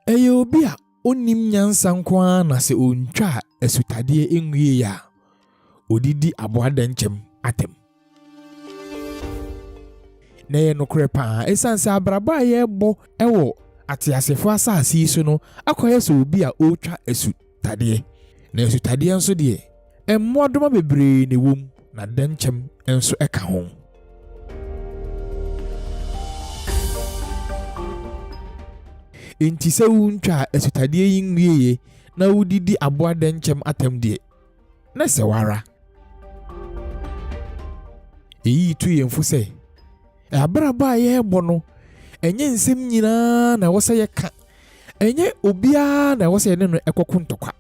Ɛyɛ obi a onnim nyansa nko ara na sɛ ontwaa asutadeɛ nwiei a, ɔde di aboa dɛnkyɛm atɛm. Na ɛyɛ nokorɛ paa, ɛsiane sɛ abrabɔ a yɛrebɔ wɔ ateasefoɔ asase yi so no akɔyɛ sɛ obi a ɔretwa asutadeɛ. Na asutadeɛ nso deɛ, mmoadoma bebree na ɛwɔ mu, na dɛnkyɛm nso ka ho. Enti sɛ wontwaa asutadeɛ yi nwieeɛ na wodidi aboa dɛnkyɛm atɛm deɛ, na sɛ wara. Eyi tu yɛn fo sɛ, abrabɔ a yɛrebɔ no, ɛnyɛ nsɛm nyinaa na ɛwɔ sɛ yɛka. Ɛnyɛ obiara na ɛwɔ sɛ yɛne no ɛkɔko ntɔkwa.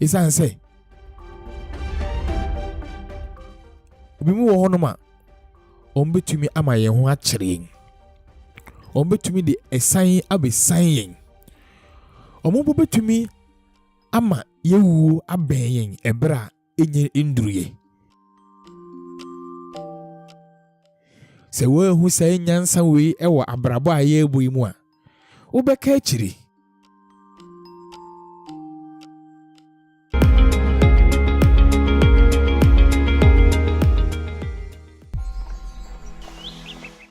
Esiane sɛ obi mu wɔ hɔnom a, wɔbɛtumi ama yɛn ho akyere yɛn. Wɔbɛtumi de ɛsan abɛsan yɛn. Wɔn mpo bɛtumi ama yɛwuo abɛn yɛn ɛberɛ a ɛnyɛ nduruiɛ. Sɛ woanhu saa nyansa wei wɔ abrabɔ a yɛrebɔ yi mu a, wobɛka akyiri.